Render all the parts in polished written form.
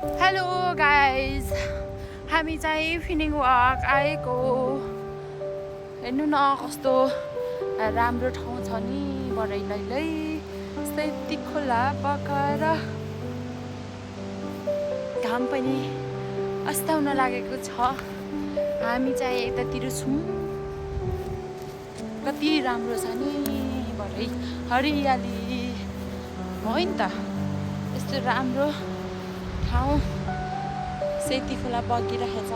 Hello guys, हामी चाहिँ evening walk आएको। हेर्नु न कस्तो राम्रो ठाउँ छ नि बरैलैलै यस्तै खोला बगाएर घाम पनि अस्ताउन लागेको छ। हामी चाहिँ यतातिर छौँ। कति राम्रो छ नि भरै हरियाली हो नि त। यस्तो राम्रो ठाउँ सेती खोला बगिरहेछ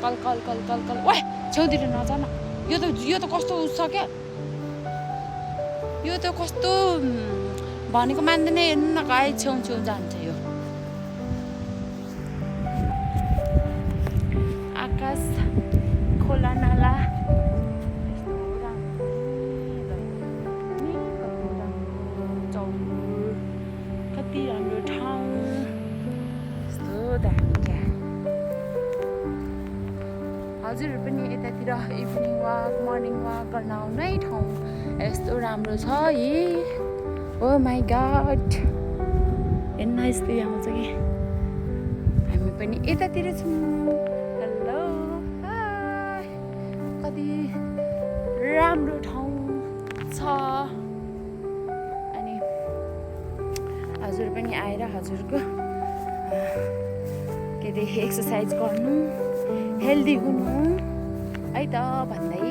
कल कल कल कल कल। ओए छेउतिर नजान, यो त कस्तो छ क्या, यो त कस्तो भनेको मान्दैन। हेर्नु न गाई छेउ छेउ जान्छ यो। आकाश खोला नाला यस्तो राम्रो नि, कति राम्रो चौर, कति राम्रो ठाउँ, यस्तो दामी क्या। हजुरहरू पनि यतातिर इभिनिङ वाक मर्निङ वाक गर्न आउनै ठाउँ यस्तो राम्रो छ है। ओ माई गड, हेर्न यस्तै आउँछ कि। हामी पनि यतातिर छौँ। हेलो, हाय, कति राम्रो ठाउँ छ। अनि हजुर पनि आएर हजुरको के अरे एक्सर्साइज गर्नु, हेल्दी हुनु है त भन्दै